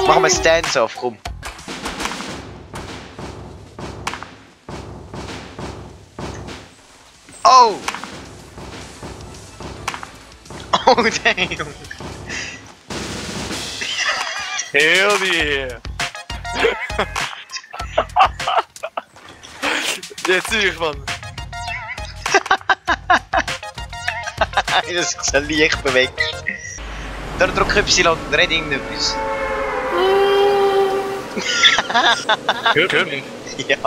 Machen wir Stance-Off, komm. Oh! Oh, damn! Hell yeah! Jetzt sehe ich, Mann! Das ist so leicht bewegt. Da drück Y und red irgendetwas. Hört mich? Ja.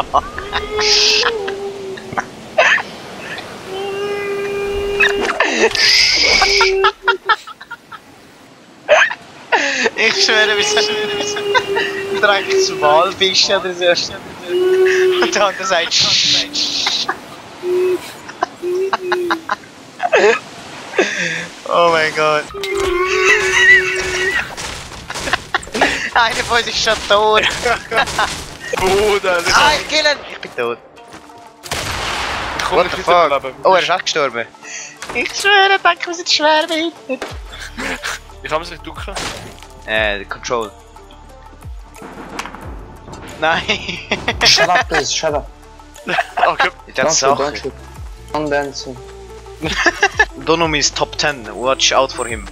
Ich schwöre, wir sind direkt zum Walfisch oder so. Und der andere sagt oh mein Gott. Einer von uns ist schon tot. Bruder, Ah, ich kill ihn! Ich bin tot. ich komme What the nicht weiter fuck? leben. Oh, er ist auch gestorben. Ich schwöre, denke, wir sind schwer behindert. Ich kann es nicht ducken. Control. Nein. Shut up, please, shut up. Okay. Das Don't Sache. shoot. Don't dance. Donum is top 10. Watch out for him.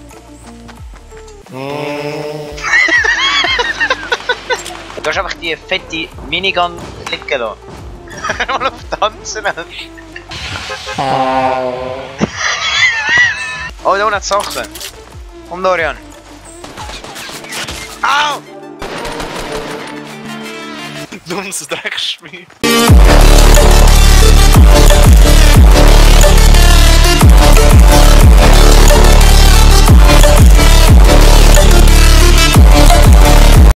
Du hast einfach die fette Minigun liegen da. Mal auf Tanzen. Oh, da unten hat Sachen. Komm, Dorian. Au! Dummes Dreckschwein.